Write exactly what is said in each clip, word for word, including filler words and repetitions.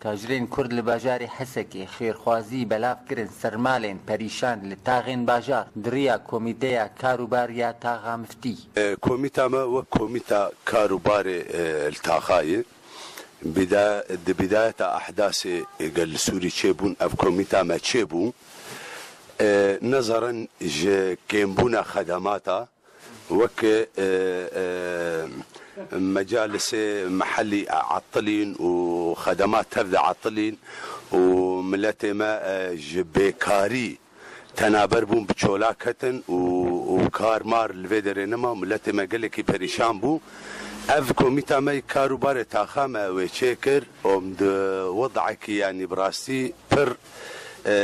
Tajirên Kurd li bajarê Hesekê xêrxwazî belav kirin ser malên perîşan li taxên bajar di riya Komîteya Karûbar ya Taxa Miftî. E, komîta me wek komîta karûbarê, e, li taxa ye. Bida-, di bidayeta ehdasê, e, gel li Sûrî çêbûn, ev komîta me çêbû. E, nezarin ji kêmbûna xedemata, wek, e, e, mecalisê mehellî etilîn û xedemat tev de etilîn û miletê me, e, ji bêkarî tenaber bûn, bi çola ketin û, û kar mar li vê derê nema, miletê me gelekî perîşan bû. Ev komîta me kar û barê taxa me wê çêkir û em di wedekî, yanî bi rastî pir, e,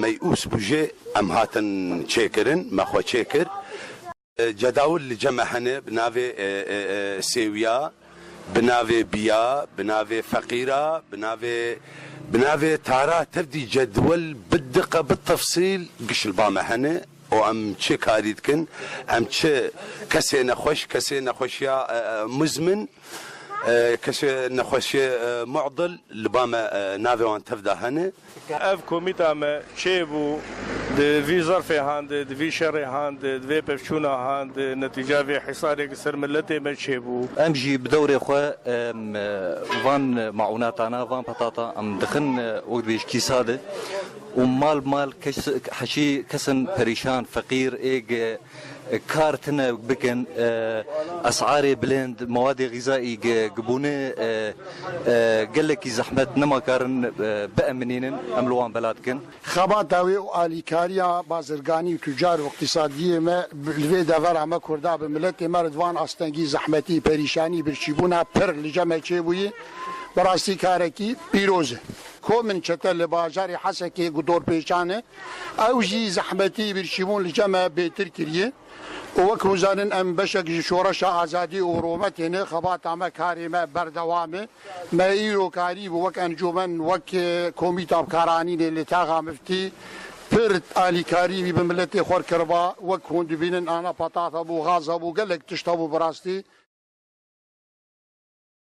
meyûs bû jê em hatin çêkirin, me xwe çêkir. E, cedawil li cem me hene bi navê, e, e, e, sêwiya, bi navê biya, bi navê feqîra, bi navê, bi navê tara tevdî cedwel bi diqe, bi tefsîl giş li ba me hene. Û em çi karî dikin? Em çi kesê nexweş, kesê nexweşiya, e, e, muzmin, e, kesê nexweşiyê, e, mu'dil li ba me, e, navê wan tev de hene. Ev komîta me çêbû, di vî zerfê han de, di vî şerê han de, di vê pevçûna han de, netîca vê hîsarê ki ser miletê me çêbû. Em jî bi dewrê xwe, em, van maûnatana, van petata em dixin, wek dibêj kîsa de û mal mal kes, heşî kesin perîşan, feqîr, êg, e, kar tine bikin, e, esarê bilind, mewadê xîzaî gi-, gibûne, e, e, gelekî zehmet nema karin, e, bieminînin, em li wan bela dikin. Xebata wê û alîkariya bazirganî û tucar û iqtîsadiyê me li vê devera me Kurda bi miletê me re di van astengî, zehmetî, perîşanî, birçîbûna pir li cem me çêbûyî, bi rastî karekî pîroz e. Kom in çete li bajarê Hesekê ku dorpêçan e, ew jî zehmetî, birçîbûn li cem me bêtir kiriye. Û wek hûn zanin, em beşek ji şoreşa azadî û rûmetê ne, xebata me, karê me berdewam e. Me îro karîbû wek encûmen, wek, e, komîta bi kar anînê li Taxa Miftî pir alîkarî wî bi miletê xwe kiriba. Wek hûn dibînin, ana petata bû, xaza bû, gelek tişt hebû bi rastî.